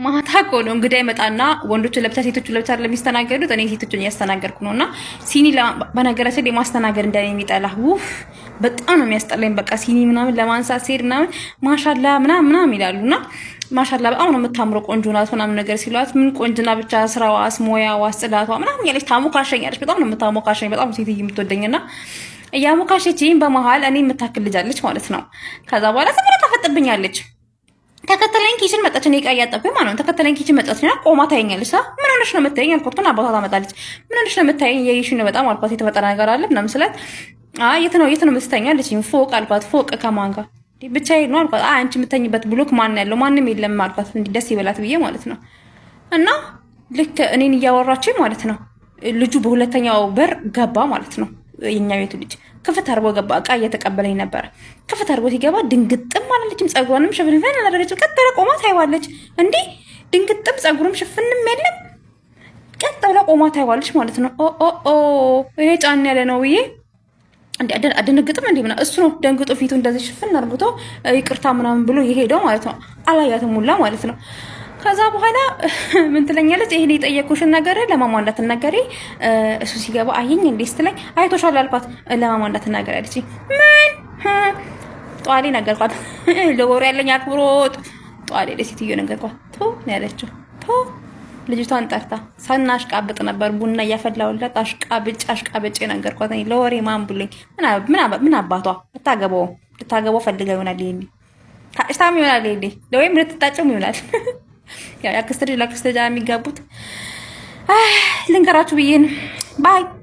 ማታ እኮ ነው እንግዳ ይመጣና ወንዶችን ለብቻ ሴቶችን ለብቻ ለሚስተናገዱት እኔ ሴቶችን እያስተናገድኩ ነው። እና ሲኒ በነገራችን ላይ ማስተናገድ እንደኔ የሚጠላ ውፍ በጣም ነው የሚያስጠላኝ። በቃ ሲኒ ምናምን ለማንሳት ሲሄድ ምናምን ማሻላ ምናምን ምናምን ይላሉ እና ማሻላ በጣም ነው የምታምረው ቆንጆ ናት ምናምን ነገር ሲሏት ምን ቆንጅና ብቻ ስራዋስ፣ ሞያዋስ፣ ጽዳቷ ምናምን ያለች ታሞካሸኛለች። በጣም ነው የምታሞካሸኝ። በጣም ሴትዮ የምትወደኝና እያሞካሸችኝ በመሀል እኔ የምታክል ልጅ አለች ማለት ነው። ከዛ በኋላ ዝም ብላ ታፈጥብኛለች። ተከተለኝ kitchen መጣች። እኔ ዕቃ እያጠብኩኝ ማለት ነው። ተከተለኝ kitchen መጣች እና ቆማ ታየኛለች። ምን ሆነሽ ነው የምታየኝ አልኳት። ግን አባቷ ታመጣለች። ምን ሆነሽ ነው የምታየኝ? እያየሽኝ ነው በጣም አልኳት። የተፈጠረ ነገር አለ ምናምን ስላት የት ነው የት ነው የምትተኛ አለችኝ። ፎቅ አልኳት። ፎቅ ከማን ጋር? ብቻዬን ነው አልኳት። አይ አንቺ የምተኝበት block ማን ያለው? ማንም የለም አልኳት። እንዲህ ደስ ይበላት ብዬ ማለት ነው። እና ልክ እኔን እያወራችኝ ማለት ነው ልጁ በሁለተኛው በር ገባ ማለት ነው። የኛ ቤቱ ልጅ ክፍት አድርጎ ገባ። እቃ እየተቀበለኝ ነበረ። ክፍት አድርጎ ሲገባ ድንግጥም አላለችም። ጸጉሯንም ሽፍንፍን አላደረገችም። ቀጥ ብላ ቆማ ታይዋለች። እንዲህ ድንግጥም ጸጉርም ሽፍንም የለም። ቀጥ ብላ ቆማ ታይዋለች ማለት ነው። ኦ ኦ ኦ ይሄ ጫን ያለ ነው ብዬ አደነግጥም እንዴ ምናምን እሱ ነው ደንግጦ ፊቱ እንደዚህ ሽፍን አድርጎ ይቅርታ ምናምን ብሎ የሄደው ማለት ነው። አላያትም ሁላ ማለት ነው። ከዛ በኋላ ምን ትለኛለች? ይሄን የጠየኩሽን ነገር ለማማ እንዳትናገሪ፣ እሱ ሲገባ አየኝ እንዴ ስትለኝ አይቶሻል አልኳት። ለማማ እንዳትናገሪ አለችኝ። ምን ጧሌ ነገርኳት። ለወሩ ያለኝ አክብሮት ጧሌ ለሴትዮ ነገርኳት። ቶ ነው ያለችው። ቶ ልጅቷን ጠርታ ሳናሽቃብጥ ነበር ቡና እያፈላሁላት አሽቃብጭ አሽቃብጭ ነገርኳት። ለወሬ ማን ብሎኝ ምን አባቷ ልታገባው ልታገባው ፈልጋ ይሆናል ይሄኔ ታጭታም ይሆናል ይሄኔ ወይም ልትታጭም ይሆናል። ያው የአክስት ልጅ ለአክስት ልጅ የሚጋቡት ልንገራችሁ ብዬ ነው። Bye.